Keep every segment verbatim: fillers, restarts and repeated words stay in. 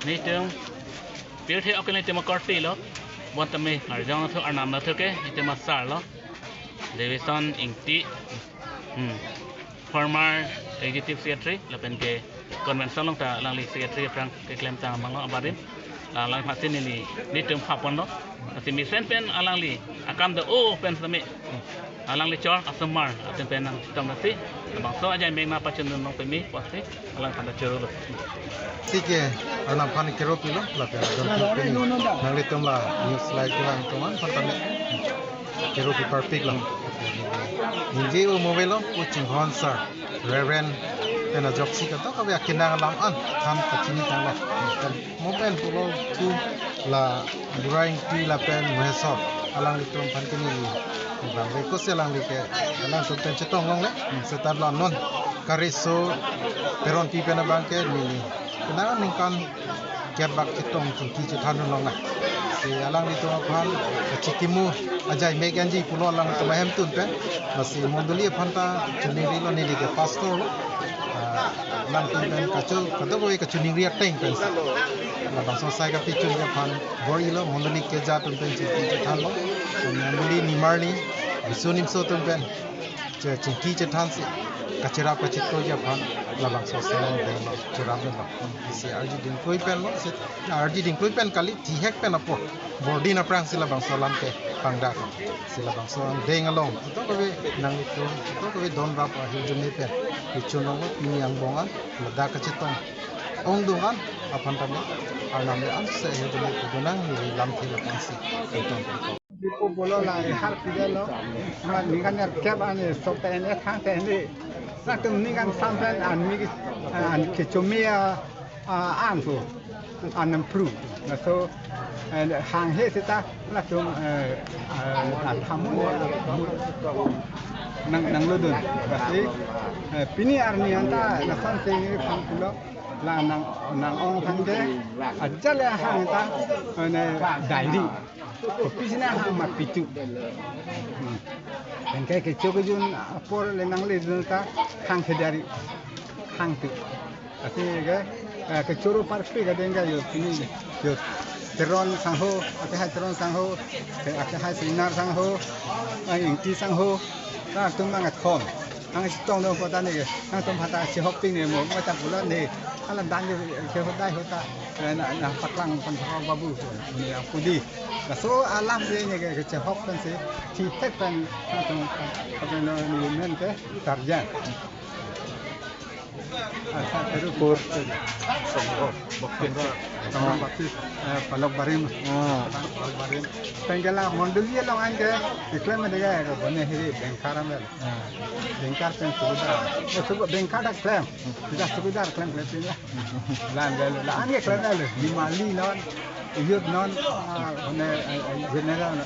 Nelitum pirthe ok nelitum akorte lo. Bonta me arjong athu arnam athu ke itum asar lo. Davison Ingti. Hmm. Former Executive Secretary lapen ke convention along ta alangli secretary aphrang keklemtang abang lo abarim. La alang phasin neli nelitum phapon lo. Lasi mesen pen alangli akam do-o pen sami. Alangli chor asomar atum pen nangchetong nasi. Labangso ajai mek nangpachun nong pemi pusi alang aphan ta choro lo. Si ke arnam aphan kero pilo lapen adon pini nanglitum la news live kelang atum aphan tame kero pi parpik lo. Ningje o mobile lo o Chinghon sir, Reverend pen ajoksi kadokave akenang alam an than pachini tanglo. Mo pen pulo tu la Burai Ingti lapen Mahesor alanglitum aphan ke neli bang le ko se alangli ke alangtum pen chetong longle. Seta la non Kareso Teronpi pen abang ke neli kenang ningkan kep bak chetong chingki chethan longle. Si alanglitum aphan kachikimo ajai mek anji pulo alangtum ahemtun pen. Lasi mondoli aphan ta chiningri lo, neli ke pastor lo. Ah, alangtum pen kacho kadokave kachiningri ateng pen si labangso asai kapichun ke aphan bor-i lo, mondoli keja atum pen chingki chethan lo. Mondoli nimarli, bisu nimso atum pen che chingki chethan si kacherap kachito ke aphan labangso asai deng lo, cherap lo. Si arji dingklui pen lo, si arji dingklui pen kali, thihek pen apot bordin aphrang si labangso alam ke pangdak. Si labangso deng along kadokave nanglitum, kadokave don rap ahirjume pen ichun long lo, pini angbong an ladak kachetong ongdung an aphan tame arnam le an se ahirjume kedonang neli lamthe lapen si kachetong. Bipo bolo la har pide lo, ma ningkan er kep ani sok ta ene thang ta ene, latum ningkan sam pen an mi an kechome a ah, an pu, an ampru. Laso, eh, hanghe seta latum, eh, ah, ah, thamun nang nanglodun. Lasi, eh, pini arni anta lason se neli pangpulo la nang nang-ong hangke ajat le hang ta, eh, ne diary. Kopi si nang hang ma pitu. Hmm. Anke kecho kejun apor le nangledun ta hang ke diary. Hang tu. Lasi ke, eh, kechoro parpik adeng ke yo pini yo Teron sangho, akehai Teron sangho, ke akehai Singnar sangho, eh, Ingti sangho, latum bang athom. Hang chetong do kota ne ke, hang atum aphan ta chehok ping ne mo, mo ta pulo ne, hala dan ke, ke hotai hota, eh, na, na paklang pen thok babu, ne yang pudi. Laso alam de ne ke, kechehok pen si, thihek pen, hang atum, atum lo ni men ke, tarjan. Asa teru pur. Sangho, Baptist. Sangho Baptist, eh, Palok Barim. Ah. Palok Barim. Tengkela mondoli along anke, keklem dega ya, bone hiri, bengkar amel. Ah. Bengkar pen subedar. Oh, suku, bengkar dak klem. Sudah subedar klem, klem pin ya. Lan, lan, lan, anke klem ya, lima li non, yut non, ah, bone, eh, eh, general.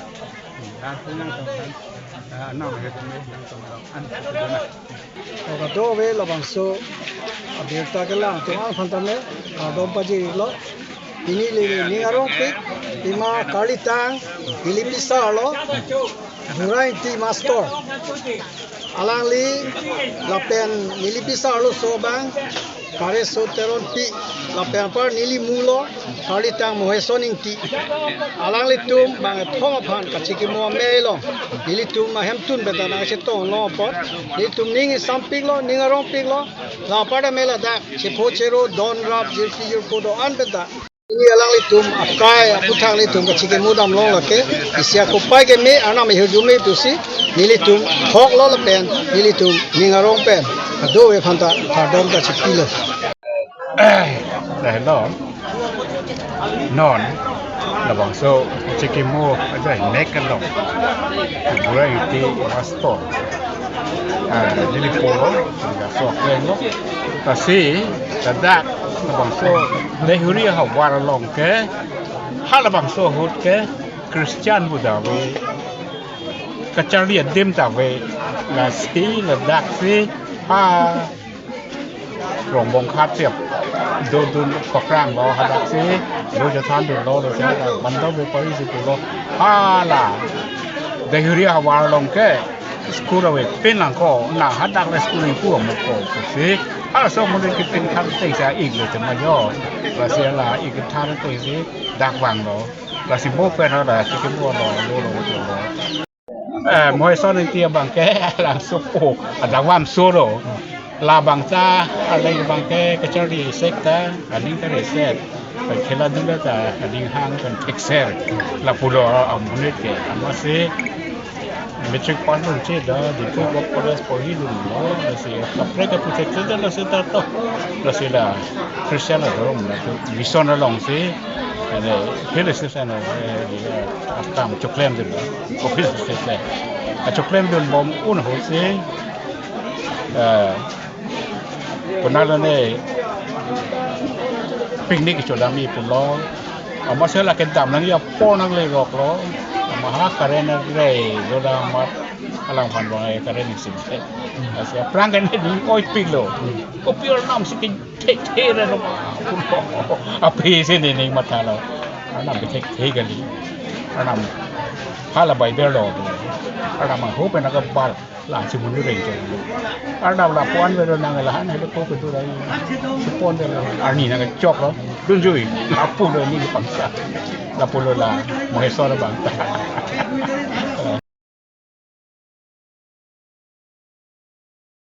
Lan, pin nangtum, ah, nang, eh, nangtum, an, subedar. Kadokave labangso abirta kelang atum aphan tame, ah, dom pajirlo. Pini le ning arongpik, pima karlitang, nelipi sar lo, Burai Ingti Mastor. Alangli lapen nelipi sar lo so bang, Kareso Teronpi, lapen apar neli mu lo, karlitang Moheson Ingti. Alanglitum bang athom aphan kachikimo amei along nelitum ahemtun pen ta nangchetong long apot, nelitum ning isampik lo, ning arongpik lo. La apar ta me ladak chepho chero, don rap, jirpi jirpo do-an pen ta. Pini alanglitum akai aphuthak nelitum kachikimo dam long lake, isi akopai keme, arnam ahirjume pusi nelitum thok lo lapen nelitum ning arong pen kadokave aphan ta kardom ta chipi lo. Dahelo non labangso chikimo ajai mek along Burai Ingti Mastor, ah, neli polo, neli sok leng lo. Lasi ladak labangso Deihori ahavar along ke, halabangso ahut ke Christian pu ta ave, kacharli adim ta ave. Lasi ladak si ha Krongbong khat siap dodun pakrang lo, hadak si lo chethan dun lo, lo chethan bandom bepari si pulo. Hala Deihori ahavar along ke School ave pin lang ko, nang hadak le school ingpu amo ko, pusi. Arso mo le kepin than teng sa ik le tema jo. Lasi la ik than teng si dak vanglo. Lasi mo pen ha da si kemo lo, lo, lo, lo, lo. Eh, Moheson Ingti abang ke, la sopo, ada vamso lo. Labang ta, aling abang ke, kacharli sek ta, aling ta reset. Khela dula ta, aling hang pen thekser. Lapulo amonit ke, amatsi matric pass dunche da, Diphu Govt College pohi dunlo, lasi kaprek kaputhek ta, lasi ta to, lasi la Christian adhorom, la to mission alongsi, ane, hill station, eh, di, eh, akam choklem dunlo, office station. Achoklem dunbom un ahutsi, eh, Punalo ne picnic chodamji pulo. Amatsi la kedam nangji apor nangleroklo. Ama ha current nangre doda amat alangphan bang current isim se. Lasi aphrang ke ne ding oipiklo. Kopi arnam si kethekthe re lo ma pulo. Aphi si nening mathalo. Arnam kethekthe kali. Arnam hala Bible lo. Arnam ho pen nangkebal. La si munu reng chong. Arnam lapu-an velo nang la han helo ko ketu rai. Sipon velo. Arni nangkechoklo. Dunjui. Lapulo ni pangsa. Lapulo la. Moheson abang.